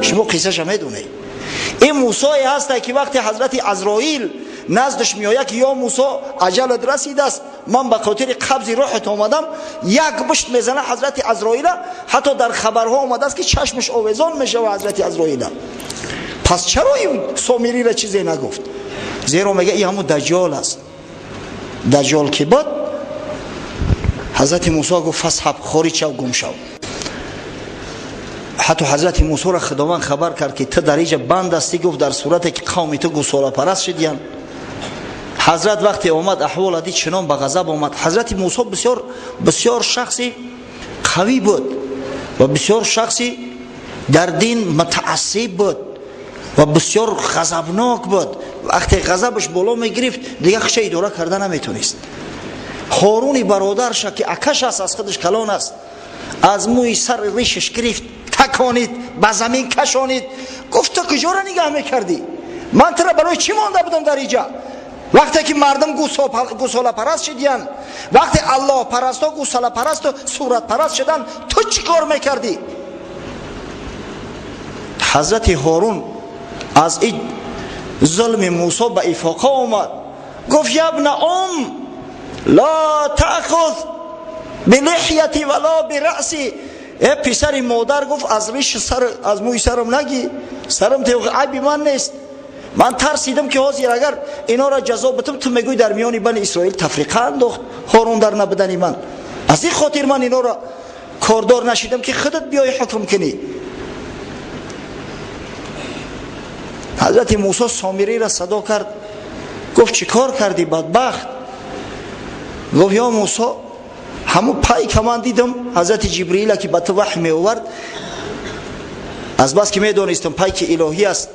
Шумо қиссаша медонед. Ин Мусое ҳасте, ки вақте ҳазрати Азроил наздаш меояд, ки ё Мусо, аҷалат расидааст, ман ба хотири қабзи рӯҳат омадам, як мушт мезана ҳазрати Азроила, ҳатто дар хабарҳо омадааст, ки чашмаш овезон мешава ҳазрати Азроила. Пас чаро ин Сомириро чизе нагуфт? Зеро мега, ин ҳамун Даҷҷол аст. Даҷҷол ки буд, ҳазрати Мусо гуфт: «فاذهب», хориҷ шав, гум шав. Ҳатто ҳазрати Мусоро Худованд хабар кард, ки ту дар иҷа банд ҳастӣ, гуфт, дар сурате ки қавми ту гусолапараст шидиян. Ҳазрат вақте омад, аҳвола дид, чунон ба ғазаб омад. Ҳазрати Мусо бисёр бисёр шахси қавӣ буд ва бисёр шахси дар дин мутаассиб буд ва бисёр ғазабнок буд. Вақте ғазабаш боло мегирифт, дигар худша идора карда наметонист. Ҳоруни бародарша, ки акаш аст, аз худаш калон аст, аз мӯи сари ришаш гирифт, таконид, ба замин кашонид, гуфт: «Ту куҷоро нигаҳ мекардӣ? Ман тура барои чӣ монда будам дар иҷа, вақте ки мардум гусолапараст шидиян, вақте аллоҳпарастҳо гусолапарасту суратпараст шуданд, ту чӣ кор мекардӣ?» Ҳазрати Ҳорун аз ин зулми Мусо ба ифоқа омад, гуфт: يا ابن أم، لا تأخذ بلحيتي ولا برأسي. Э писари модар, гуфт, аз риши сар, аз мӯи сарам нагӣ, сарам айби ман нест. Ман тарсидам, ки ҳозир агар инора ҷазо битам, ту мегӯй, дар миёни Бани Исроил тафриқа андохт Ҳорун дар набудани ман. Аз ин хотир ман инора кордор нашидам, ки худат биёи ҳукм кунӣ. Ҳазрати Мусо Сомириро садо кард, гуфт: «Чӣ кор кардӣ, бадбахт?» Гуфт: «Ё Мусо, ҳамун пайка ман дидам, ҳазрати Ҷибриила, ки ба ту ваҳй меовард. Азбаски медонистам, пайки илоҳӣ аст,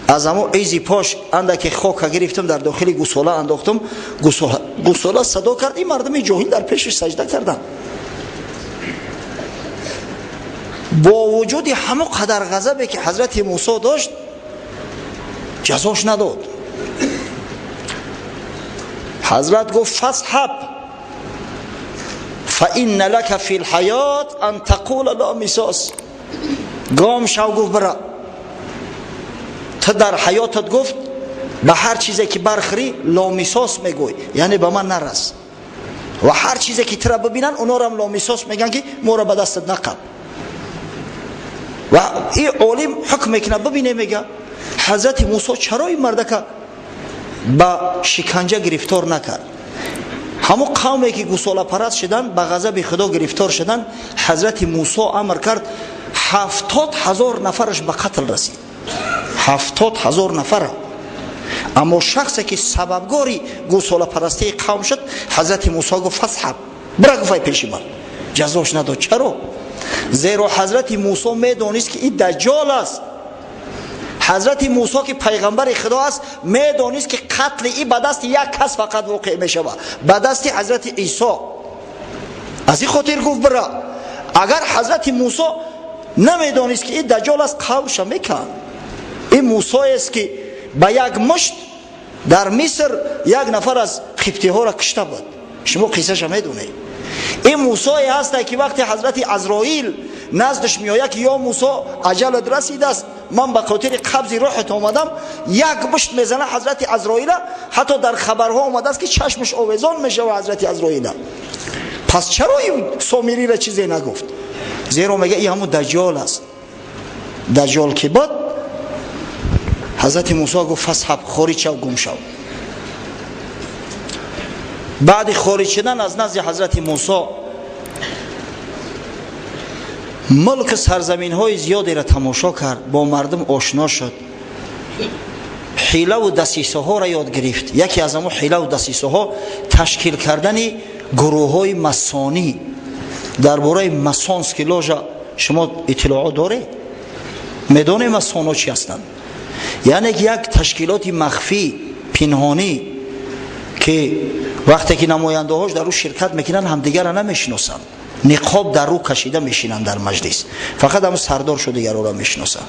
аз ҳамун изи пош андаке хока гирифтам, дар дохили гусола андохтам. Гусола садо кард, ин мардуми ҷоҳил дар пешаш саҷда карданд». Бо вуҷуди ҳамон қадар ғазабе, ки ҳазрати Мусо дошт, ҷазош надод. Ҳазрат гуфт: فاذهب فإن لك في الحياة أن تقول لا مساس. Гом шав, гуфт, бира, ту дар ҳаётат, гуфт, ба ҳар чизе ки бархӯрӣ, لا مساس мегӯй, яъне ба ман нарас, ва ҳар чизе ки тура бибинанд, онорам لا مساس мегӯянд, ки моро ба дастат нақаб. Ва ин олим ҳукм мекунад, бибине, мега, ҳазрати Мусо чаро ин мардака ба шиканҷа гирифтор накард? Ҳамон қавме ки гусолапараст шуданд, ба ғазаби Худо гирифтор шуданд, ҳазрати Мусо амр кард, 70 000 нафараш ба қатл расид, 70 000 нафара. Аммо шахсе ки сабабгори гусолапарастии қавм шуд, ҳазрати Мусо гуфт: فاذهب, бира, гуфай, пеши ман. Ҷазош надод. Чаро? Зеро ҳазрати Мусо медонист, ки ин Даҷҷол аст. Ҳазрати Мусо, ки пайғамбари Худо аст, медонист, ки қатли и ба дасти як кас фақат воқеъ мешавад, ба дасти ҳазрати Исо. Аз ин хотир гуфт: «Бира». Агар ҳазрати Мусо намедонист, ки ин Даҷҷол аст, қавша мекард. Ин Мусоест, ки ба як мушт дар Миср як нафар аз қибтиҳоро кушта буд, шумо қиссаша медонед. Ин Мусое ҳасте, ки вақте ҳазрати Азроил наздаш меояд, ки ё Мусо, аҷалат расидааст, ман ба хотири қабзи рӯҳат омадам, як мушт мезана ҳазрати Азроила, ҳатто дар хабарҳо омадааст, ки чашмаш овезон мешава ҳазрати Азроила. Пас чаро ин Сомириро чизе нагуфт? Зеро мега, ин ҳамун Даҷҷол аст. Даҷҷол ки буд, ҳазрати Мусо гуфт: فاذهب, хориҷ шав, гум шав. Баъди хориҷ шудан аз назди ҳазрати Мусо, мулк сарзаминҳои зиёдеро тамошо кард, бо мардум ошно шуд, ҳилаву дасисаҳоро ёд гирифт. Яке аз ҳамон ҳилаву дасисаҳо ташкил кардани гурӯҳҳои масонӣ. Дар бораи масонский ложа шумо иттилоот доред? Медонед, масонҳо чӣ ҳастанд? Яъне як ташкилоти махфӣ, пинҳонӣ, ки вақте ки намояндаҳош дар ӯ ширкат мекунанд, ҳамдигарро намешиносанд, ниқоб дар рӯ кашида мешинанд дар маҷлис, фақат ҳамн сардоршо дигарора мешиносанд.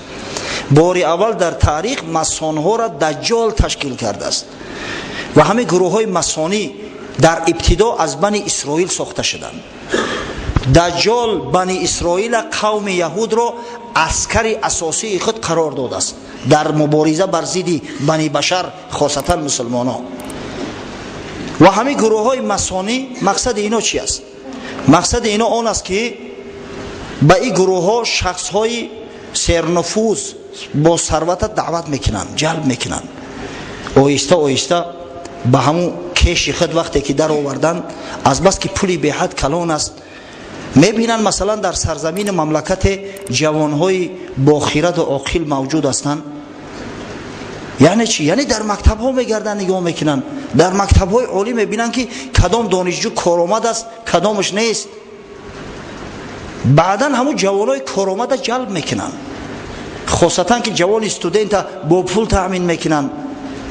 Бори аввал дар таърих масонҳоро Даҷҷол ташкил кардааст ва ҳамин гурӯҳҳои масонӣ дар ибтидо аз Бани Исроил сохта шуданд. Даҷҷол Бани Исроила, қавми яҳудро аскари асосии худ қарор додааст дар мубориза бар зидди бани башар, хосатан мусулмонон. Ва ҳамин гурӯҳҳои масонӣ, мақсади ино чи аст? Мақсади ино он аст, ки ба ин гурӯҳҳо шахсҳои сернуфуз бо сарвата даъват мекунанд, ҷалб мекунанд. Оҳиста оҳиста ба ҳамун кеши худ вақте ки дароварданд, азбаски пули беҳад калон аст, мебинанд, масалан, дар сарзамини мамлакате ҷавонҳои бохираду оқил мавҷуд ҳастанд. Яъне чи? Яъне дар мактабҳо мегарданд, нигоҳ мекунанд, дар мактабҳои олӣ мебинанд, ки кадом донишҷӯ коромад аст, кадомаш нест. Баъдан ҳамун ҷавонҳои коромада ҷалб мекунанд, хосатан ки ҷавони студента бо пул таъмин мекунанд,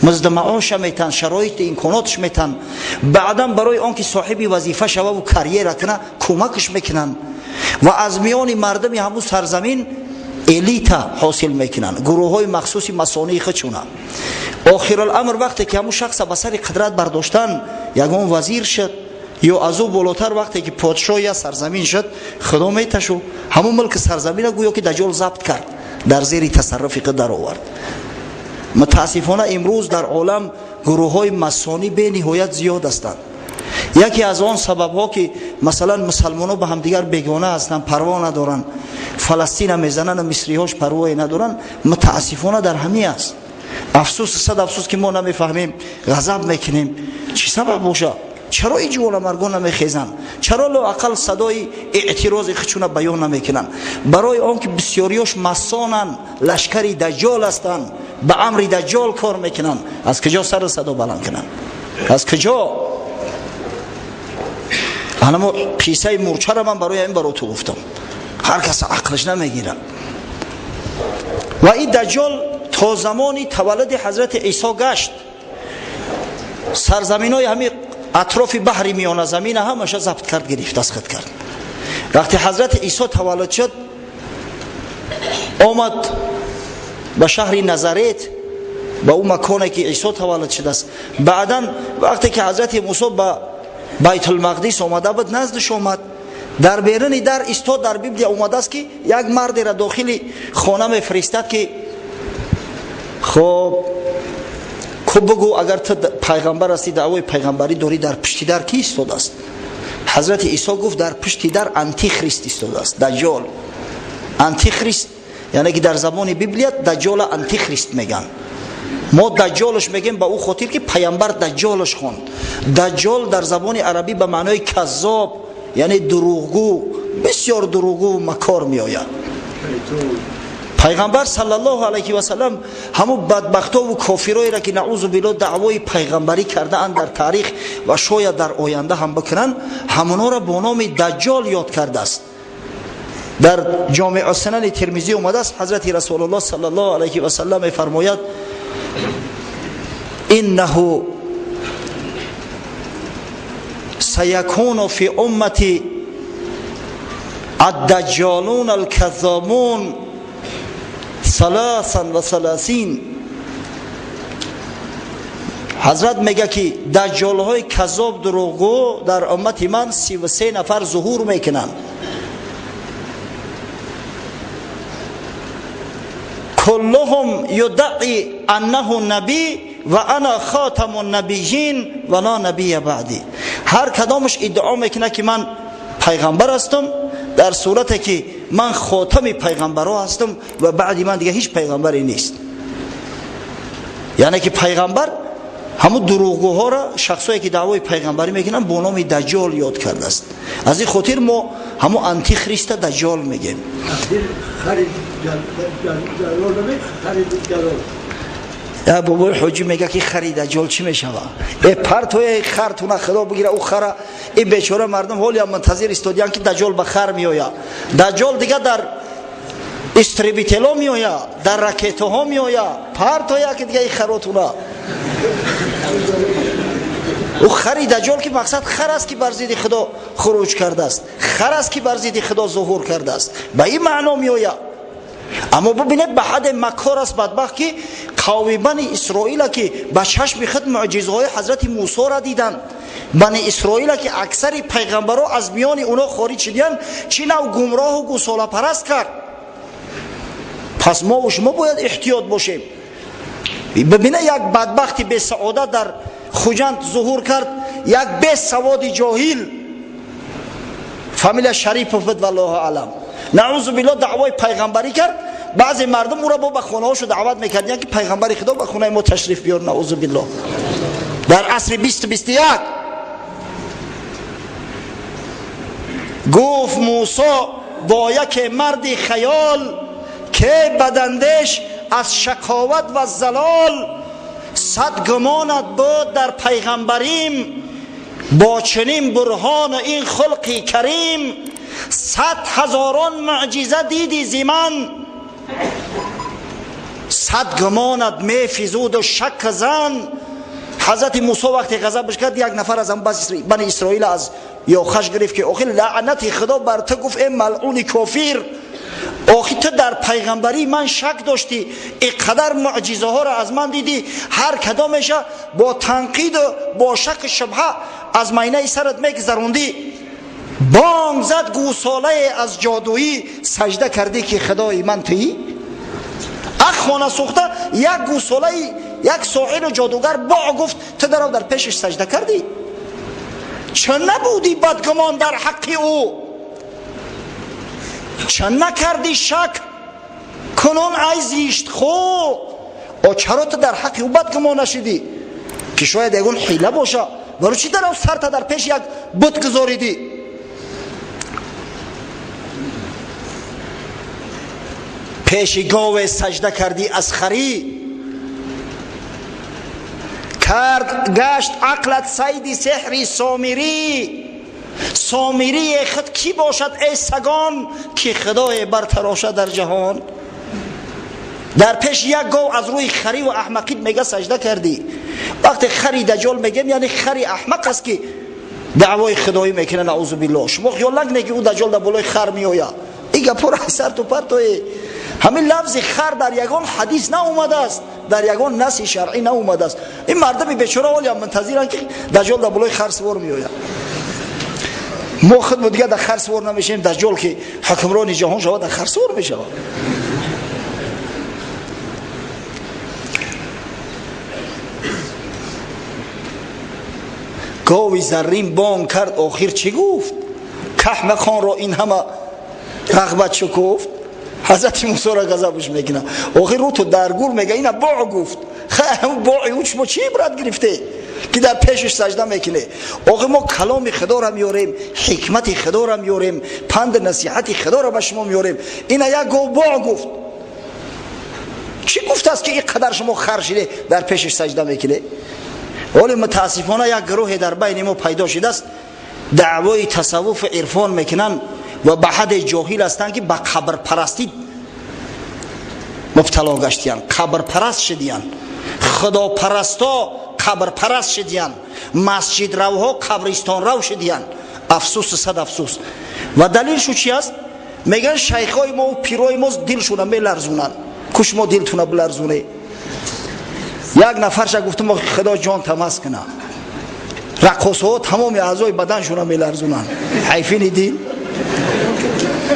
музди маоша метан, шароити имконотш метан. Баъдан барои он ки соҳиби вазифа шававу карьера куна, кӯмакш мекунанд ва аз миёни мардуми ҳамун сарзамин элита ҳосил мекунанд, гурӯҳҳои махсуси масонии худшуна. Охируламр, вақте ки ҳамун шахса ба сари қудрат бардоштан, ягон вазир шуд ё аз ӯ болотар, вақте ки подшоҳ я сарзамин шуд, худо меташу ҳамун мулки сарзамина гӯё ки Даҷҷол забт кард, дар зери тасарруфи худ даровард. Мутаассифона, имрӯз дар олам гурӯҳҳои масонӣ бениҳоят зиёд ҳастанд. Яке аз он сабабҳо, ки масалан мусалмонҳо ба ҳамдигар бегона ҳастанд, парво надоранд, Фаластина мезананд, мисриҳош парвое надоранд, мутаассифона, дар ҳамин аст. Афсӯс, сад афсӯс, ки мо намефаҳмем, ғазаб мекунем. Чӣ сабаб боша? Чаро ин ҷуволамаргон намехезанд? Чаро лоақал садои эътирози худшуна баён намекунанд? Барои он ки бисёриёш масонанд, лашкари Даҷҷол ҳастанд, ба амри Даҷҷол кор мекунанд. Аз куҷо сару садо баланд кунанд? Аз куҷо? Анамо қиссаи мурчара ман барои ҳамин баро ту гуфтам, ҳар кас ақлаш намегирад. Ва ин Даҷҷол то замони таваллуди ҳазрати Исо гашт, сарзаминҳои ҳамин атрофи баҳри Миёназамина ҳамаша забт кард, гирифт, аз худ кард. Вақте ҳазрати Исо таваллуд шуд, омад ба шаҳри Назарет, ба ӯ маконе ки Исо таваллуд шудааст. Баъдан вақте ки ҳазрати Мусо ба Байтулмақдис омада буд, наздиш омад, дар беруни дар истод. Дар Библия омадааст, ки як мардеро дохили хона мефиристад, ки хоб ку бугӯ, агар ту пайғамбар ҳастӣ, даъвои пайғамбарӣ дорӣ, дар пушти дар кӣ истодааст? Ҳазрати Исо гуфт: дар пушти дар Антихрист истодааст, Даҷҷол. Антихрист, яъне ки дар забони Библия Даҷҷола Антихрист мегӯянд. Мо Даҷҷолш мегӯем ба ӯ хотир, ки пайғамбар Даҷҷолш хонд. Даҷҷол дар забони арабӣ ба маънои каззоб, яъне дурӯғгӯ, бисёр дурӯғгӯ, макор меояд. Пайғамбар саллаллоҳу алайҳи васалам ҳамун бадбахтову кофироеро, ки, наузу билло, даъвои пайғамбарӣ кардаанд дар таърих ва шояд дар оянда ҳам бикунанд, ҳамонҳоро бо номи Даҷҷол ёд кардааст. Дар Ҷомеъу Сунани Термизӣ омадааст, ҳазрати Расулуллоҳ саллаллоҳу алайҳи васалам мефармояд: иннаҳу سيكون في أمتي الدجالون الكذابون 33. Ҳазрат мега, ки даҷҷолҳои каззоб, дурӯғгӯ дар уммати ман 33 нафар зуҳур мекунанд. Куллуҳум юддаи аннаҳу набӣ ва ана хатаму набийин ва ла набия баъди. Ҳар кадомаш иддао мекунад, ки ман пайғамбар ҳастам, дар сурате ки ман хотами пайғамбарҳо ҳастам ва баъди ман дига ҳеҷ пайғамбаре нест. Яъне ки пайғамбар ҳамун дурӯғгӯҳоро, шахсое ки даъвои пайғамбарӣ мекунанд, бо номи Даҷҷол ёд кардааст. Аз ин хотир мо ҳамун Антихриста Даҷҷол мегем. Я бобои ҳоҷӣ мега, ки хари Даҷҷол чӣ мешава? Э, партоя хартуна, худо бигира ӯ хара. Ин бечора мардум ҳолиам мунтазир истодиянд, ки Даҷҷол ба хар меоя. Даҷҷол дига дар истребитело меоя, дар ракетаҳо меоя. Партоя ки дига и харотуна. Ӯ хари Даҷҷол, ки мақсад хар аст, ки бар зидди худо хуруҷ кардааст, хар аст, ки бар зидди худо зуҳур кардааст, ба ин маъно меоя. Аммо бубинед, ба ҳадде макор аст бадбахт, ки қавми Бани Исроила, ки ба чашми худ мӯъҷизаҳои ҳазрати Мусоро диданд, Бани Исроила ки аксари пайғамбаро аз миёни уно хориҷ шидиянд, чӣ нав гумроҳу гусолапараст кард? Пас мо шумо бояд эҳтиёт бошем. Бибина, як бадбахти бесаодат дар Хуҷанд зуҳур кард, як бесаводи ҷоҳил, фамилия Шарипов буд, валлоҳу аълам, наъузу биллоҳ, даъвои пайғамбарӣ кард. Баъзе мардум ӯро бо ба хонаҳошо даъват мекардиянд, ки пайғамбари Худо ба хонаи мо ташриф биёр. Наъузу биллоҳ, дар асри 20-21. Гуфт Мусо бо яке марди хаёл, ке бадандеш аз шақоват ва залол, сад гумонат буд дар пайғамбарим, бо чунин бурҳону ин хулқи карим, сад ҳазорон муъҷиза диди зи ман, сад гумонат мефизуду шак зан. Ҳазрати Мусо вақте ғазабаш кард, як нафар аз бани Исроил аз ёхаш гирифт, ки охир лаънати Худо бар ту, гуфт: э малъуни кофир, охи ту дар пайғамбарии ман шак доштӣ, ин қадар муъҷизаҳоро аз ман дидӣ, ҳар кадомеша бо танқиду бо шаку шубҳа аз майнаи сарат мегузарондӣ, бонг зад гӯсолае аз ҷодуӣ, сажда кардӣ, ки Худои ман туӣ. Ах, хона сӯхта, як гӯсолаи, як соҳиру ҷодугар бо гуфт, ту дарав дар пешаш сажда кардӣ, ча набудӣ бадгумон дар ҳаққи ӯ, ча накардӣ шак кунун ай зиштхӯ? О, чаро ту дар ҳаққи ӯ бадгумон нашидӣ, ки шояд ягон ҳила боша? Барои чӣ дарав сарта дар пеши як бут гузоридӣ? Пеши гове сажда кардӣ, аз харӣ кард гашт ақлат сайди сеҳри сомирӣ. Сомирие худ кӣ бошад, эй сагон, ки Худое бартарошад дар ҷаҳон? Дар пеши як гов аз рӯи хариву аҳмақит мега сажда кардӣ. Вақте хари даҷол мегем, яъне хари аҳмақ аст, ки даъвои худоӣ мекунад, наъузу биллоҳ. Шумо хиёл накунед, ки ӯ даҷол дар болои хар меояд. Ин гапҳоро сарту партое. Ҳамин лафзи хар дар ягон ҳадис наомадааст, дар ягон наси шаръӣ наомадааст. Ин мардуми бечора ҳолиам мунтазиранд, ки даҷол дар болои хар сувор меояд. Мо худ дигар дар хар сувор намешавем, даҷол ки ҳукмрони ҷаҳон шавад, дар хар сувор мешавад. Гови заррин бонг кард, охир чӣ гуфт? Каҳмақонро ин ҳама рағбат шукуфт. Ҳазрати Мусоро ғазабш мекунад. Охир рӯ ту дар гур мега, ина бо гуфт. Бои ӯ шумо чӣ ибрат гирифте, ки дар пешаш сажда мекунед? Охир мо каломи Худоро меёрем, ҳикмати Худоро меёрем, панди насиҳати Худоро ба шумо меёрем. Ина як гов бо гуфт. Чӣ гуфтааст, ки ин қадар шумо хар шиде, дар пешаш сажда мекунед? Вале мутаассифона як гурӯҳе дар байни мо пайдо шудааст, даъвои тасаввуфу ирфон мекунанд ва ба ҳадде ҷоҳил ҳастанд, ки ба қабрпарастӣ мубтало гаштиянд, қабрпараст шудиянд. Худопарасто қабрпараст шудиянд, масҷидравҳо қабристонрав шудиянд. Афсӯсу сад афсӯс. Ва далилшу чи аст? Мегӯянд, шайхҳои мо пирои мо дилшуна меларзонанд. Куш мо дилтуна биларзоне? Як нафарша гуфтам, Худо ҷон тамас куна, раққосҳо тамоми аъзои баданшуна меларзонанд, ҳайфини дил.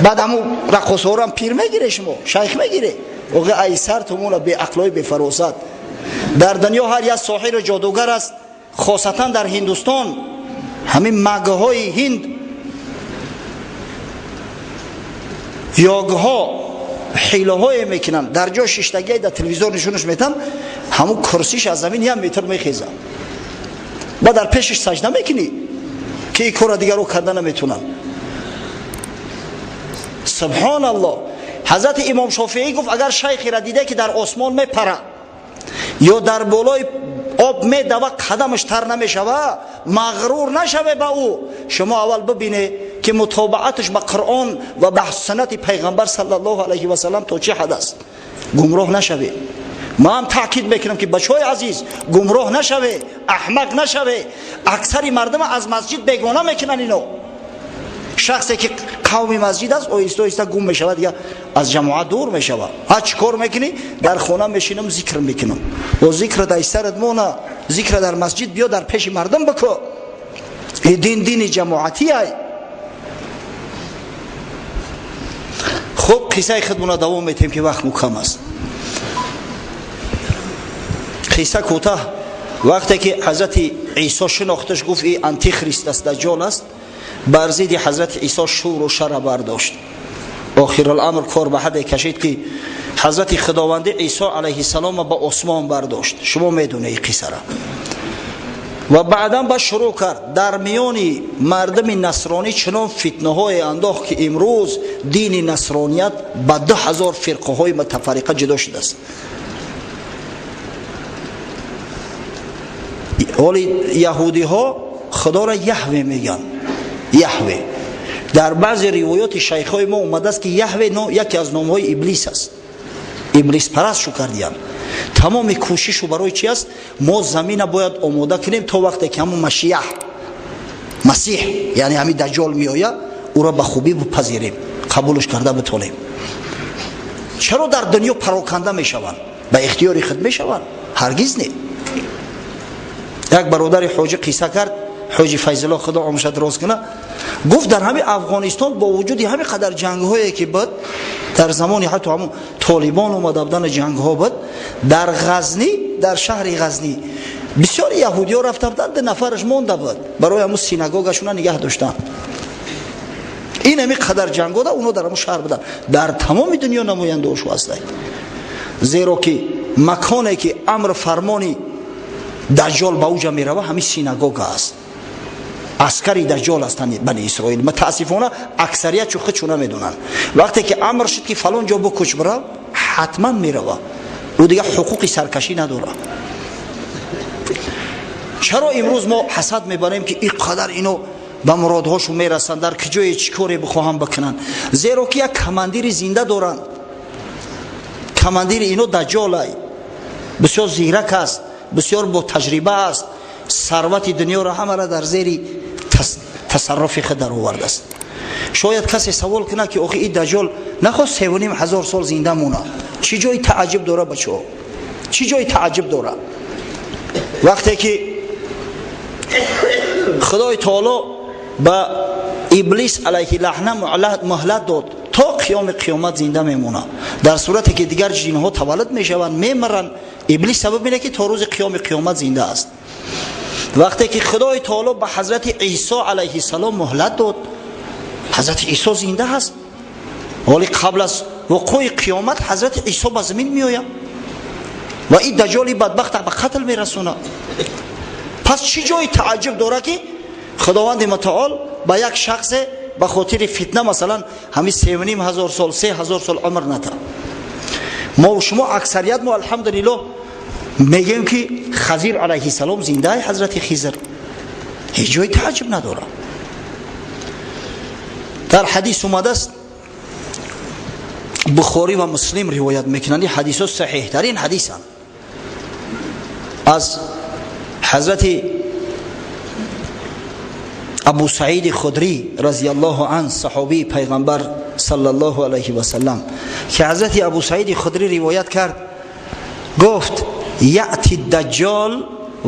Баъд ҳамун раққосҳорам пир мегире, шумо шайх мегире. Оғи айсар тумуна беақлои бефаросат. Дар дунё ҳар як соҳиру ҷодугар аст, хосатан дар Ҳиндустон, ҳамин магҳои ҳинд, ёгҳо ҳилаҳое мекунанд. Дар ҷо шиштагие дар телевизор нишонаш метам, ҳамун курсиш аз замин як метр мехезад, ба дар пешаш сажда мекунӣ, ки ин корро дигаро карда наметунанд. Субҳоналлоҳ. Ҳазрати Имом Шофеӣ гуфт: агар шайхеро диде, ки дар осмон мепара ё дар болои об медава, қадамаш тар намешава, мағрур нашаве ба ӯ. Шумо аввал бибине, ки мутобааташ ба Қуръон ва ба суннати Пайғамбар саллаллоҳу алайҳи васаллам то чӣ ҳад аст, гумроҳ нашаве. Ман таъкид мекунам, ки бачаҳои азиз, гумроҳ нашаве, аҳмақ нашаве. Аксари мардума аз масҷид бегона мекунанд ино. Шахсе ки қавми масҷид аст, оҳиста оҳиста гум мешавад, дигар аз ҷамоат дур мешавад. Ҳа, чӣ кор мекунӣ? Дар хона мешинам, зикр мекунам. О, зикра дар сарат мона, зикра дар масҷид биё, дар пеши мардум бикӯ. Ин дин дини ҷамоатӣ ай. Хуб, қиссаи худмона давом метем, ки вақт мукам аст. Қисса кӯтаҳ. Вақте ки ҳазрати Исо шинохташ, гуфт и антихрист аст, даҷҷол аст, бар зидди ҳазрати Исо шуру шара бардошт. Охируламр кор ба ҳадде кашид, ки ҳазрати худованди Исо алайҳиссалом ба осмон бардошт. Шумо медонед қиссара. Ва баъдан ба шурӯъ кард дар миёни мардуми насронӣ чунон фитнаҳое андохт, ки имрӯз дини насроният ба 2000 фирқаҳои мутафарриқа ҷудо шудааст. Ҳоли яҳудиҳо худоро Яҳве мегӯянд. Яҳве дар баъзе ривоёти шайхҳои мо омадааст, ки Яҳве яке аз номҳои иблис аст. Иблиспараст шу кардиянд. Тамоми кӯшишу барои чи аст? Мо замина бояд омода кунем, то вақте ки ҳамун машиях, масиҳ, яъне ҳамин даҷҷол меояд, ӯро ба хубӣ бипазирем, қабулш карда битонем. Чаро дар дунё пароканда мешаванд? Ба ихтиёри худ мешаванд? Ҳаргиз не. Як бародари ҳоҷӣ қисса кард, ҳоҷи Файзулло, худо умрша дароз кунад, гуфт дар ҳамин Афғонистон бо вуҷуди ҳамин қадар ҷангҳое ки буд, дар замони ҳатто ҳамун толибон омада будани ҷангҳо буд, дар Ғазнӣ, дар шаҳри Ғазнӣ бисёри яҳудиҳо рафта буданд, ду нафараш монда буд, барои ҳамун синагогашона нигаҳ доштанд. Ин ҳамин қадар ҷангҳо да онҳо дар ҳамун шаҳр буданд. Дар тамоми дунё намояндаҳошу ҳастанд, зеро ки маконе ки амр фармони даҷҷол ба уҷа мерава, ҳамин синагога аст. Аскари даҷҷол ҳастанд бани Исроил. Мутаассифона аксарият чу худшу намедонанд. Вақте ки амр шуд, ки фалон ҷо бикуч, бирав, ҳатман мерава. Ӯ дигар ҳуқуқи саркашӣ надорад. Чаро имрӯз мо ҳасад мебарем, ки ин қадар ино ба муродҳошу мерасанд, дар куҷое чӣ коре бихоҳам бикунанд? Зеро ки як командири зинда доранд. Командири ино даҷҷолай, бисёр зирак аст, бисёр бо таҷриба аст, сарвати дунёро ҳамаро дар зери тасарруфи худ даровардааст. Шояд касе савол кунад, ки охи ин даҷҷол нахост 3500 сол зинда мона, чӣ ҷои тааҷҷуб дора? Бачаҳо, чӣ ҷои тааҷҷуб дора? Вақте ки худои таоло ба иблис алайҳи лаъна муҳлат дод, то қиёми қиёмат зинда мемонад. Дар сурате ки дигар ҷинҳо таваллуд мешаванд, мемиранд, иблис сабаб ине, ки то рӯзи қиёми қиёмат зинда аст. Вақте ки худои таоло ба ҳазрати Исо алайҳиссалом муҳлат дод, ҳазрати Исо зинда ҳаст. Ҳоли қабл аз вуқӯи қиёмат ҳазрати Исо ба замин меояд ва ин даҷҷоли бадбахт ба қатл мерасонад. Пас чӣ ҷои тааҷҷуб дорад, ки худованди мутаол ба як шахсе ба хотири фитна масалан ҳамин 3500 сол, 3000 сол умр ната? Мо шумо аксарият мо, алҳамдулиллоҳ, мегӯем, ки Хазир алайҳиссалом зиндаи, ҳазрати Хизр, ҳеҷ ҷои тааҷҷуб надорад. Дар ҳадис омадааст, Бухорӣ ва Муслим ривоят мекунанд, ин ҳадисҳо саҳиҳтарин ҳадисанд, аз ҳазрати Абу Саиди Худрӣ разияллоҳу ан, саҳобии пайғамбар саллаллоҳу алайҳи васаллам, ки ҳазрати Абу Саиди Худрӣ ривоят кард, гуфт: яъти даҷҷол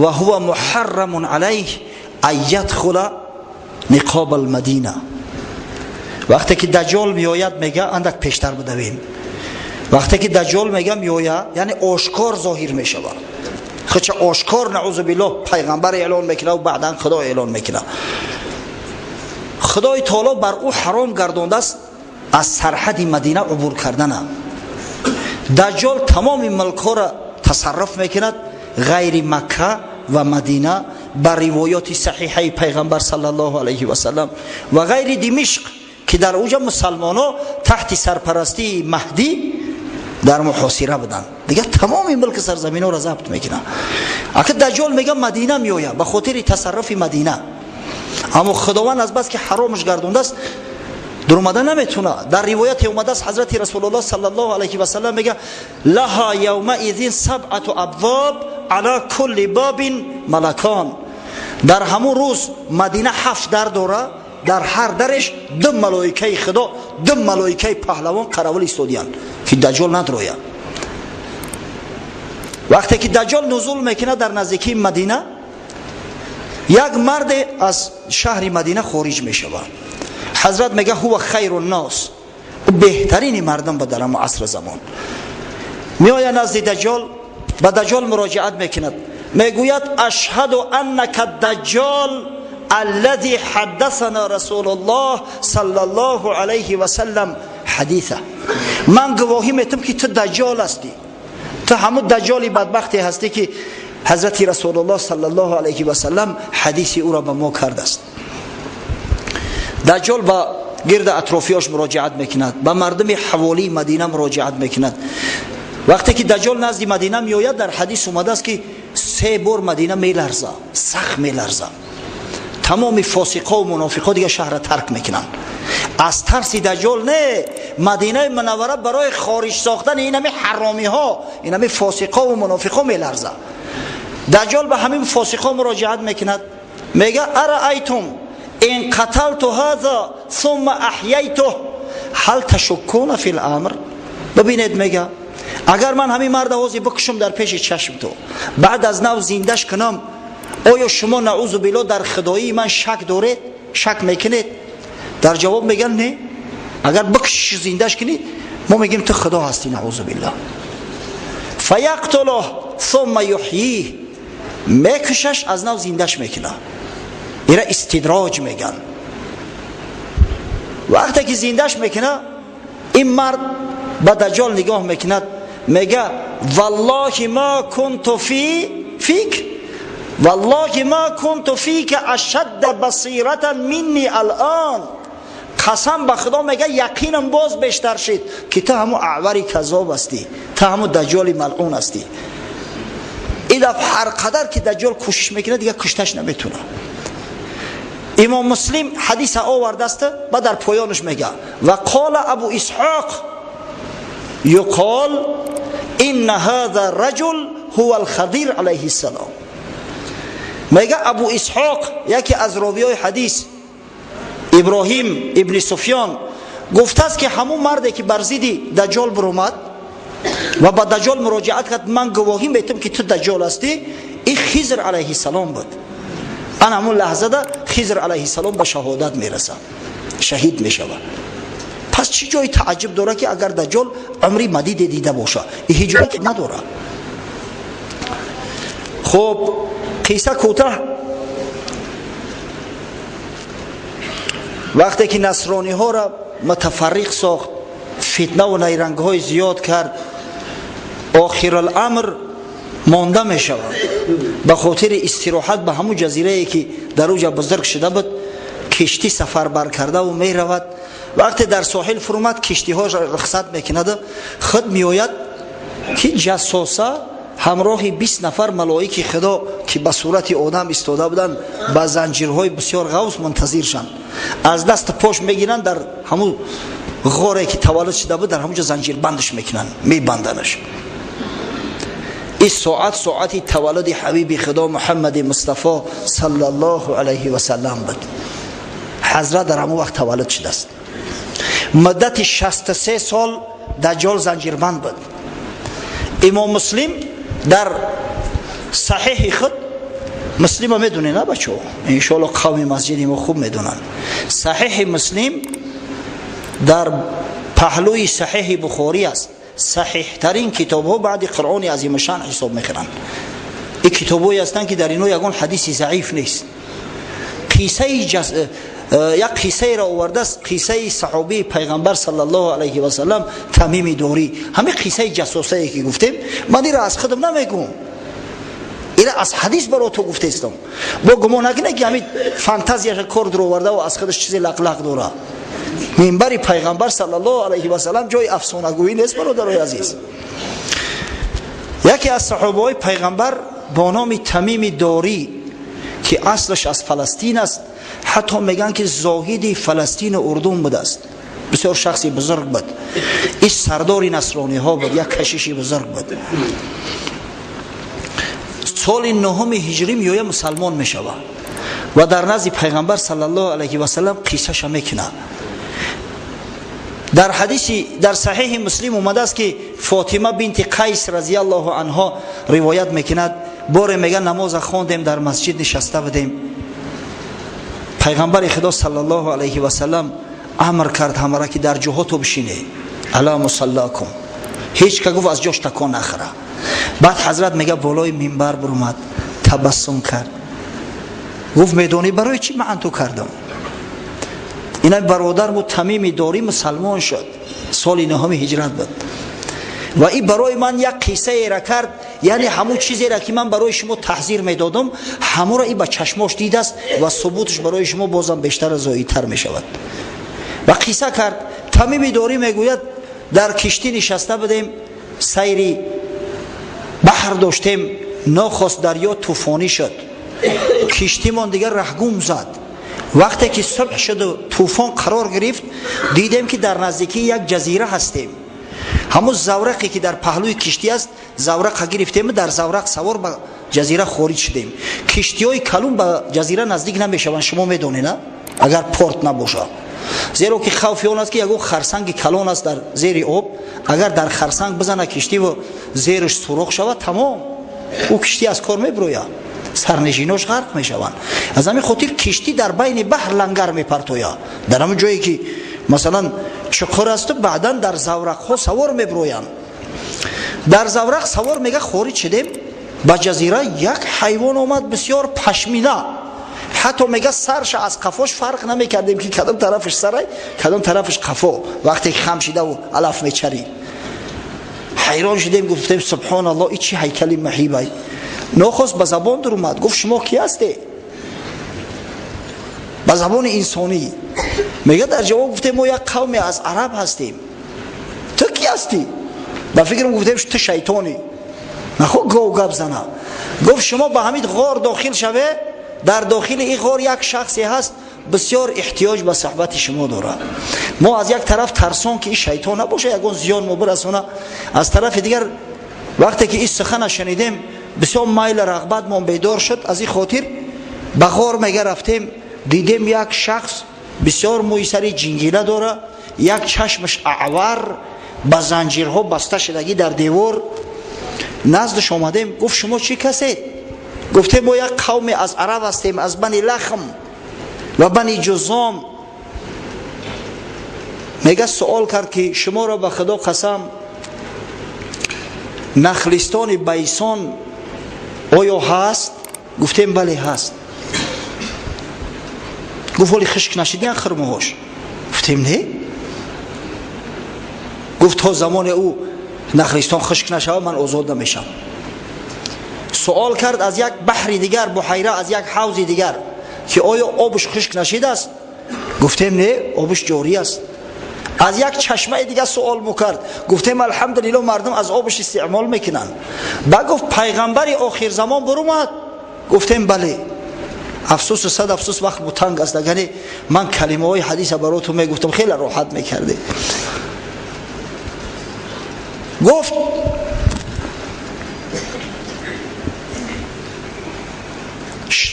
ва ҳува муҳаррамун алайҳ ан ядхула ниқоб алмадина. Вақте ки даҷҷол меояд, мега, андак пештар будавем, вақте ки даҷҷол мега меояд, яъне ошкор зоҳир мешавад, худша ошкор, наузу биллоҳ, пайғамбар эълон мекунад ва баъдан худо эълон мекунад. Худои таоло бар ӯ ҳаром гардондааст аз сарҳади Мадина убур кардана. Даҷҷол тамоми мулкҳоро тасарруф мекунад ғайри Макка ва Мадина, ба ривоёти саҳиҳаи пайғамбар саллаллоҳу алайҳи васаллам, ва ғайри Димишқ, ки дар уҷа мусалмонҳо таҳти сарпарастии Маҳдӣ дар муҳосира буданд. Дигар тамоми мулки сарзаминҳоро забт мекунад. Ака даҷҷол мега Мадина меояд ба хотири тасарруфи Мадина, аммо худованд аз бас ки ҳаромаш гардондааст, дуромада наметуна. Дар ривояте омадааст, ҳазрати Расулуллоҳ саллаллоҳу алайҳи васаллам мега: лаҳа явмаизин сабъату абвоб, ала кулли бобин малакон. Дар ҳамун рӯз Мадина ҳафт дар дора, дар ҳар дареш ду малоикаи худо, ду малоикаи паҳлавон қаравул истодиянд, ки даҷҷол надрояд. Вақте ки даҷҷол нузул мекунад дар наздикии Мадина, Як марде аз шаҳри Мадина хориҷ мешавад. Ҳазрат мега ҳува хайру ннос, беҳтарини мардум ба дар ҳамон аср замон. Меояд назди Даҷҷол, ба Даҷҷол муроҷиат мекунад, мегӯяд ашҳаду аннака даҷҷол аллази ҳаддасана расулуллоҳ саллаллоҳу алайҳи васаллам ҳадиса. Ман гувоҳӣ метам ки ту даҷҷол ҳастӣ, ту ҳамун даҷҷоли бадбахте ҳастӣ ки ҳазрати расулуллоҳ саллаллоҳу алайҳи васаллам ҳадиси ӯро ба мо кардааст. Даҷҷол ба гирди атрофиёш муроҷиат мекунад, ба мардуми ҳаволии Мадина муроҷиат мекунад. Вақте ки Даҷҷол назди Мадина меояд, дар ҳадис омадааст ки 3 бор Мадина меларза, сахт меларза. Тамоми фосиқо ва мунофиқо дига шаҳрро тарк мекунанд аз тарси Даҷҷол. Не, Мадинаи Мунаввара барои хориҷ сохтани инами ҳаромиҳо, инами фосиқо ва мунофиқо меларза. Даҷҷол ба ҳамин фосиқо муроҷиат мекунад, мега араайтум ин қаталту ҳаза сумма аҳяйтуҳ ҳал ташуккуна фил амр. Бибинед, мега агар ман ҳамин марда ҳозир бикушам дар пеши чашм ту, баъд аз нав зиндаш кунам, оё шумо наузу билло дар худоии ман шак доред, шак мекунед? Дар ҷавоб мегӯянд не, агар бикушиш зиндаш кунӣ, мо мегӯем ту худо ҳастӣ, наузу билло. Фаяқтулуҳ сумма юҳйиҳ, мекушаш, аз нав зиндаш мекунад. Ира истидроҷ мегӯянд. Вақте ки зиндаш мекунад, ин мард ба Даҷҷол нигоҳ мекунад, мега валлоҳи ма кунту фик, валлоҳи ма кунту фика ашадда басиратан минни алъон. Қасам ба Худо, мега яқинам боз бештар шид ки ту ҳамун аъвари каззоб ҳастӣ, ту ҳамун Даҷҷоли малъун ҳастӣ. Ин дафъ ҳар қадар ки Даҷҷол кӯшиш мекунад, дига кушташ наметунад. Имом Муслим ҳадиса овардааст, ба дар поёнаш мега ва қола Абу Исҳоқ юқол инна ҳаза раҷул ҳува алхадир алайҳи ссалом. Мега Абу Исҳоқ, яке аз ровиёи ҳадис, Иброҳим ибни Суфён, гуфтааст ки ҳамун марде ки бар зидди Даҷҷол биромад ва ба Даҷҷол муроҷиат кард, ман гувоҳӣ метам ки ту Даҷҷол ҳастӣ, ин Хизр алайҳиссалом буд. Ан ҳамун лаҳзада Хизр алайҳиссалом ба шаҳодат мерасад, шаҳид мешавад. Пас чӣ ҷои тааҷҷуб дорад ки агар Даҷҷол умри мадиде дида бошад? Ин ҳеҷ ҷое надорад. Хуб, қисса кӯтаҳ. Вақте ки насрониҳоро мутафарриқ сохт, фитнаву найрангҳои зиёд кард, охируламр монда мешавад. Ба хотири истироҳат ба ҳамун ҷазирае ки дар уҷа бузург шуда буд, киштӣ сафарбар кардаву меравад. Вақте дар соҳил фурӯмад, киштиҳоро рухсат мекунаду худ меояд ки ҷассоса ҳамроҳи 20 нафар малоики Худо ки ба сурати одам истода буданд, ба занҷирҳои бисёр ғавс мунтазиршанд. Аз даст пош мегиранд, дар ҳамун ғоре ки таваллуд шуда буд, дар ҳамун ҷо занҷирбандаш мекунанд, мебанданаш. Ин соат соати таваллуди ҳабиби Худо Муҳаммади Мустафо саллаллоҳу алайҳи васаллам буд. Ҳазрат дар ҳамон вақт таваллуд шудааст. Муддати 63 сол Даҷҷол занҷирбанд буд. Имом Муслим дар саҳиҳи худ, Муслима медонед, на бачаҳо? Иншоалло қавми масҷиди мо хуб медонанд. Саҳиҳи Муслим дар паҳлӯи саҳиҳи Бухорӣ аст. Саҳиҳтарин китобҳо баъди Қуръони азимушшан ҳисоб мекунанд. Ин китобҳое ҳастанд ки дар инҳо ягон ҳадиси заиф нест. Як қиссаеро овардааст, қиссаи саҳобии пайғамбар саллаллоҳу алайҳи васаллам Тамими Дорӣ. Ҳамин қиссаи ҷассосае ки гуфтем, ман ира аз худам намегӯм, ира аз ҳадис баро ту гуфтестам. Бо гумон накунед ки ҳамин фантазияша кор дуровардаву аз худаш чизе лақлақ дора. Минбари пайғамбар саллаллоҳу алайҳи васаллам ҷои афсонагӯӣ нест, бародарои азиз. Яке аз саҳобаҳои пайғамбар бо номи Тамими Дорӣ ки аслаш аз Фаластин аст, ҳатто мегӯянд ки зоҳиди Фаластину Урдун будааст, бисёр шахси бузург буд. Ин сардори насрониҳо буд, як кашиши бузург буд. Соли 9 ҳиҷрӣ меоя, мусалмон мешавад ва дар назди пайғамбар саллаллоҳу алайҳи васаллам қиссаша мекунад. Дар ҳадиси дар саҳиҳи Муслим омадааст ки Фотима бинти Қайс разияллоҳу анҳо ривоят мекунад: боре, мега, намоза хондем, дар масҷид нишаста будем. Пайғамбари Худо саллаллоҳу алайҳи васаллам амр кард ҳамара ки дар ҷоҳото бишине, ала мусаллакум, ҳеҷ ка гуфт аз ҷош такон нахӯра. Баъд ҳазрат мега болои минбар бурумад, табассум кард, гуфт медонӣ барои чӣ ман ту кардам? Ина бародар буд Тамими Дорӣ, мусалмон шуд, соли 9 ҳиҷрат буд. Ва ин барои ман як қиссаеро кард, яъне ҳамун чизеро ки ман барои шумо таҳзир медодам, ҳамуро ин ба чашмош дидааст ва субуташ барои шумо бозам бештар зоидтар мешавад. Ва қисса кард. Тамими Дорӣ мегӯяд дар киштӣ нишаста будем, сайри баҳр доштем, нохост дарё тӯфонӣ шуд, киштимон дигар раҳгум зад. Вақте ки субҳ шуду тӯфон қарор гирифт, дидем ки дар наздикии як ҷазира ҳастем. Ҳамун заврақе ки дар паҳлӯи киштӣ аст, заврақа гирифтему дар заврақ савор ба ҷазира хориҷ шудем. Киштиҳои калун ба ҷазира наздик намешаванд, шумо медонед, агар порт набошад, зеро ки хавфи он аст ки ягон харсанги калон аст дар зери об, агар дар харсанг бизана киштиву зериш сурох шавад, тамом, ӯ киштӣ аз кор мебирояд, сарнишинош ғарқ мешаванд. Аз ҳамин хотир киштӣ дар байни баҳр лангар мепартояд, дар ҳамон ҷое ки масалан чуқур асту баъдан дар заврақҳо савор мебироянд. Дар заврақ савор мега хориҷ шудем ба ҷазира, як ҳайвон омад бисёр пашмина, ҳатто мега сарша аз қафош фарқ намекардем ки кадом тарафаш сарай, кадом тарафаш қафо, вақте ки хам шидаву алаф мечарид. Ҳайрон шудем, гуфтем субҳоналлоҳ, и чӣ ҳайкали маҳибай. Нохост ба забон дуромад, гуфт шумо кӣ ҳастед? Ба забони инсонӣ. Мега дар ҷавоб гуфтем мо як қавме аз араб ҳастем. Ту кӣ ҳастӣ? Ба фикрам гуфтем ту шайтонӣ, нахо гов гап зана. Гуфт шумо ба ҳамин ғор дохил шаве, дар дохили ин ғор як шахсе ҳаст, бисёр эҳтиёҷ ба суҳбати шумо дорад. Мо аз як тараф тарсон ки ин шайтон набоша, ягон зиён мо бирасона, аз тарафи дигар вақте ки ин сухана шунидем, бисёр майл рағбатмон бедор шуд. Аз ин хотир ба ғор мега рафтем, дидем як шахс бисёр мӯи сари ҷингила дора, як чашмаш аъвар, ба занҷирҳо баста шудагӣ дар девор. Наздаш омадем, гуфт шумо чӣ касед? Гуфтем мо як қавме аз араб ҳастем, аз бани Лахм ва бани Ҷузом. Мега суол кард ки шуморо ба Худо қасам, нахлистони Байсон оё ҳаст? Гуфтем бале ҳаст. Гуфт ҳоли хишк нашидиян хурмоҳош? Гуфтем не. Гуфт то замоне ӯ нахлистон хишк нашавад, ман озод намешавам. Суол кард аз як баҳри дигар, буҳайра, аз як ҳавзи дигар ки оё обш хишк нашидааст? Гуфтем не, обш ҷорӣ аст. Аз як чашмаи дигар суол мукард, гуфтем алҳамдулилло, мардум аз обш истеъмол мекунанд. Ба гуфт пайғамбари охирзамон бурумад? Гуфтем бале. Афсӯсу сад афсӯс, вақт бутанг аст, агаре ман калимаҳои ҳадиса баротун мегуфтам, хеле роҳат мекардем. Гуфт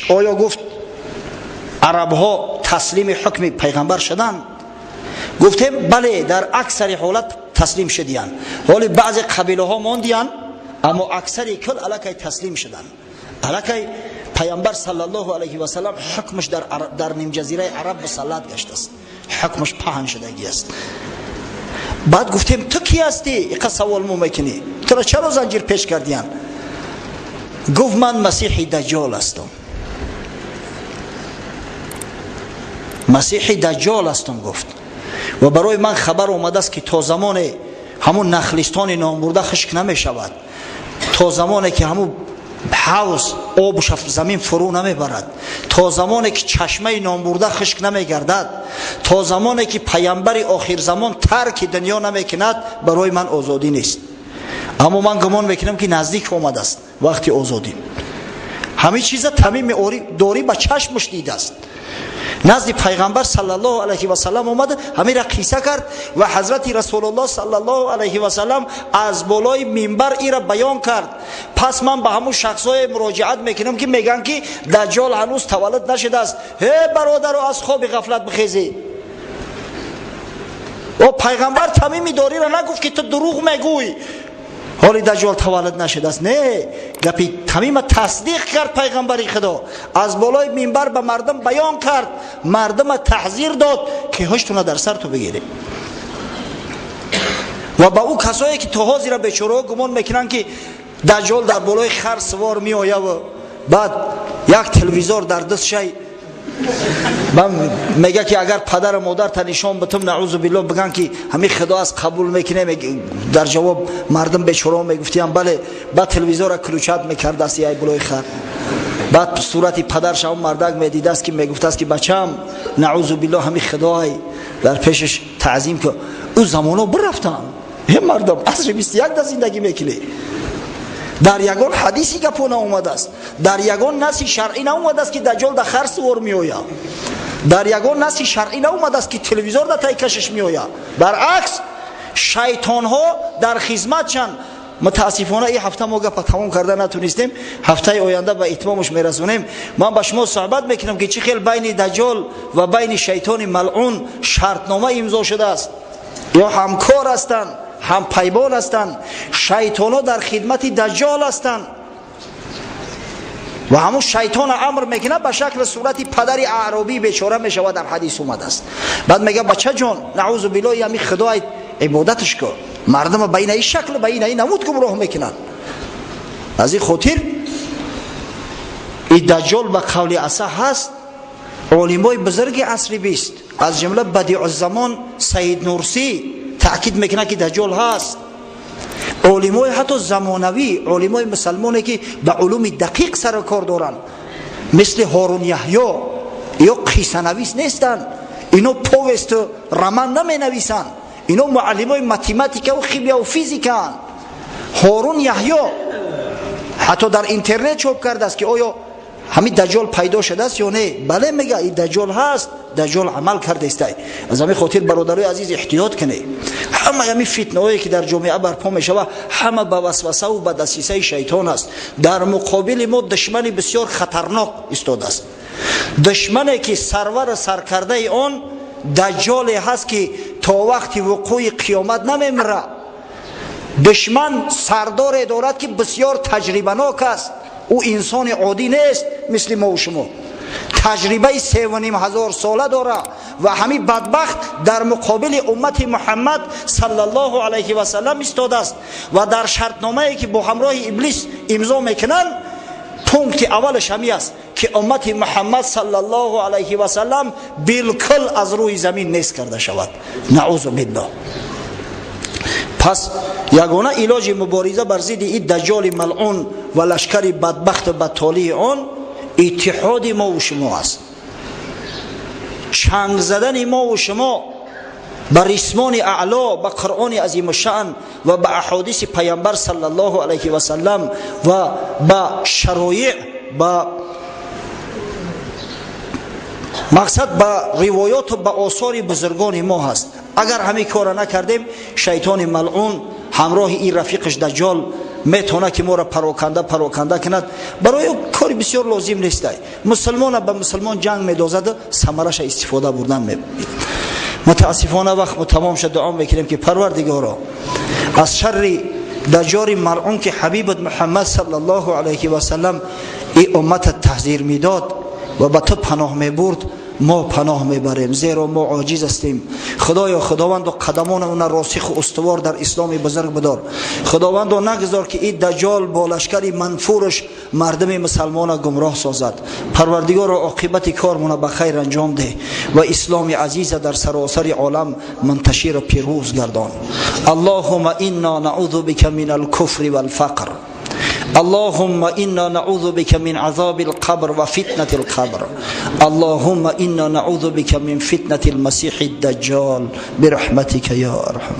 оё гуфт арабҳо таслими ҳукми пайғамбар шуданд? Гуфтем бале, дар аксари ҳолат таслим шудиянд, ҳоли баъзе қабилаҳо мондиянд, аммо аксари кул аллакай таслим шуданд. Аллакай пайғамбар саллаллоҳу алайҳи васаллам ҳукмаш дар нимҷазираи араб мусаллат гаштааст, ҳукмаш паҳн шудагӣ аст. Баъд гуфтем ту кӣ ҳастӣ, иқа савол мо мекунӣ, туро чаро занҷир пеш кардиянд? Гуфт ман Масиҳи Даҷҷол ҳастам, Масиҳи Даҷҷол ҳастам, гуфт, ва барои ман хабар омадааст ки то замоне ҳамун нахлистони номбурда хишк намешавад, то замоне ки ҳамун ҳавз обш замин фурӯ намебарад, то замоне ки чашмаи номбурда хишк намегардад, то замоне ки пайғамбари охирзамон тарки дунё намекунад, барои ман озодӣ нест. Аммо ман гумон мекунам ки наздик омадааст вақти озодӣ. Ҳамин чиза Тамими Дорӣ ба чашмаш дидааст. Назди пайғамбар саллаллоҳу алайҳи васаллам омада, ҳаминра қисса кард ва ҳазрати Расулуллоҳ саллаллоҳу алайҳи васаллам аз болои минбар ира баён кард. Пас ман ба ҳамун шахсҳое муроҷиат мекунам ки мегӯянд ки Даҷҷол ҳанӯз таваллуд нашудааст. Ҳе бародаро, аз хоби ғафлат бихезед. О пайғамбар Тамими Дориро нагуфт ки ту дурӯғ мегӯй. Ҳоли Даҷҷол таваллуд нашудааст. Не, гапи тамима тасдиқ кард пайғамбари Худо, аз болои минбар ба мардум баён кард, мардума таҳзир дод, ки ҳуштуна дар сар ту бигиред. Ва ба ӯ касое ки то ҳозира бечораҳо гумон мекунанд, ки Даҷҷол дар болои хар сувор меояву баъд як телевизор дар даст шай мега, ки агар падару модарта нишон битум, наъузу биллоҳ, биган, ки ҳамин Худо аст, қабул мекунем. Дар ҷавоб мардум бечораҳо мегуфтиям: бале. Баъд телевизора включать мекардааст яй болои хар, баъд сурати падарш ҳамон мардак медидааст, ки мегуфтааст, ки бачам, наъузу биллоҳ, ҳамин Худоай, дар пешаш таъзим ку. Ӯ замоно бирафтанд. Е мардум, асри 21 да зиндагӣ мекунед. Дар ягон ҳадиси гапо наомадааст, дар ягон наси шаръӣ наомадааст, ки Даҷҷол дар хар сувор меояд. Дар ягон наси шаръӣ наомадааст, ки телевизор дар тай кашиш меояд. Баръакс, шайтонҳо дар хизматшанд. Мутаассифона, ин ҳафта мо гапа тамом карда натунистем, ҳафтаи оянда ба итмомаш мерасонем. Ман ба шумо суҳбат мекунам, ки чӣ хел байни Даҷҷол ва байни шайтони малъун шартнома имзо шудааст, ё ҳамкор ҳастанд, ҳампаймон ҳастанд. Шайтонҳо дар хидмати Даҷҷол ҳастанд ва ҳамун шайтона амр мекунад, ба шакли сурати падари аъробии бечора мешавад, дар ҳадис омадааст. Баъд мега: бача ҷон, наъузу биллоҳ, ҳами Худои ибодаташ ку. Мардума ба инаи шакл, ба инаи намуд гумроҳ мекунанд. Аз ин хотир и Даҷҷол ба қавли аса ҳаст. Олимои бузурги асри 20, аз ҷумла Бадиъуззамон Саид Нурсӣ, таъкид мекунад, ки Даҷҷол ҳаст. Олимои ҳатто замонавӣ, олимои мусалмоне, ки ба улуми дақиқ сару кор доранд, мисли Ҳорун Яҳё, ё қиссанавис нестанд, ино повесту роман наменависанд, ино муаллимои математикаву химияву физикаанд. Ҳорун Яҳё ҳатто дар интернет чоп кардааст, ки оё ҳамин Даҷҷол пайдо шудааст ё не. Бале, мега, и Даҷҷол ҳаст, Даҷҷол амал кардаистай. Аз ҳамин хотир, бародарои азиз, эҳтиёт кунед. Ҳама ҳамин фитнаҳое, ки дар ҷомеа барпо мешава, ҳама ба васвасаву ба дасисаи шайтон аст. Дар муқобили мо душмани бисёр хатарнок истодааст, душмане, ки сарвару саркардаи он Даҷҷоле ҳаст, ки то вақти вуқӯи қиёмат намемира. Душман сардоре дорад, ки бисёр таҷрибанок аст. Ӯ инсони оддӣ нест, мисли мову шумо, таҷрибаи 3500 сола дора. Ва ҳамин бадбахт дар муқобили уммати Муҳаммад саллаллоҳу алайҳи васалам истодааст. Ва дар шартномае, ки бо ҳамроҳи Иблис имзо мекунанд, пункти аввалаш ҳами аст, ки уммати Муҳаммад саллаллоҳу алайҳи васалам билкул аз рӯи замин нест карда шавад, наъузу биллоҳ. Пас ягона илоҷи мубориза бар зидди ин Даҷҷоли малъун ва лашкари бадбахту бадтолии он иттиҳоди мову шумо аст, чанг задани мову шумо ба рисмони аъло, ба Қуръони азимушаън ва ба аҳодиси Пайғамбар саллаллоҳу алайҳи васалам ва ба шароиъ, ба мақсад, ба ривоёту ба осори бузургони мо ҳаст. Агар ҳамин кора накардем, шайтони малъун ҳамроҳи ин рафиқаш Даҷҷол метавонад, ки моро пароканда пароканда кунад. Барои кори бисёр лозим нестай, мусулмона ба мусулмон ҷанг медозаду самараша истифода бурдан. Мутаассифона, вақт тамом шуд. Дуо мекунем, ки Парвардигоро, аз шарри Даҷҷоли малъун, ки ҳабибат Муҳаммад саллаллоҳу алайҳи васалам и уммата таҳзир медод ва ба ту паноҳ мебурд, мо паноҳ мебарем, зеро мо оҷиз ҳастем. Худоё, Худовандо, қадамонамона росиху устувор дар исломи бузург бидор. Худовандо, нагузор, ки ин Даҷҷол бо лашкари манфураш мардуми мусалмона гумроҳ созад. Парвардигоро, оқибати кормона ба хайр анҷом деҳ ва исломи азиза дар саросари олам мунташиру пирӯз гардон. Аллоҳума инна наъузу бика мин алкуфри валфақр. اللهم إنا نعوذ بك من عذاب القبر وفتنة القبر. اللهم إنا نعوذ بك من فتنة المسيح الدجال برحمتك يا أرحم.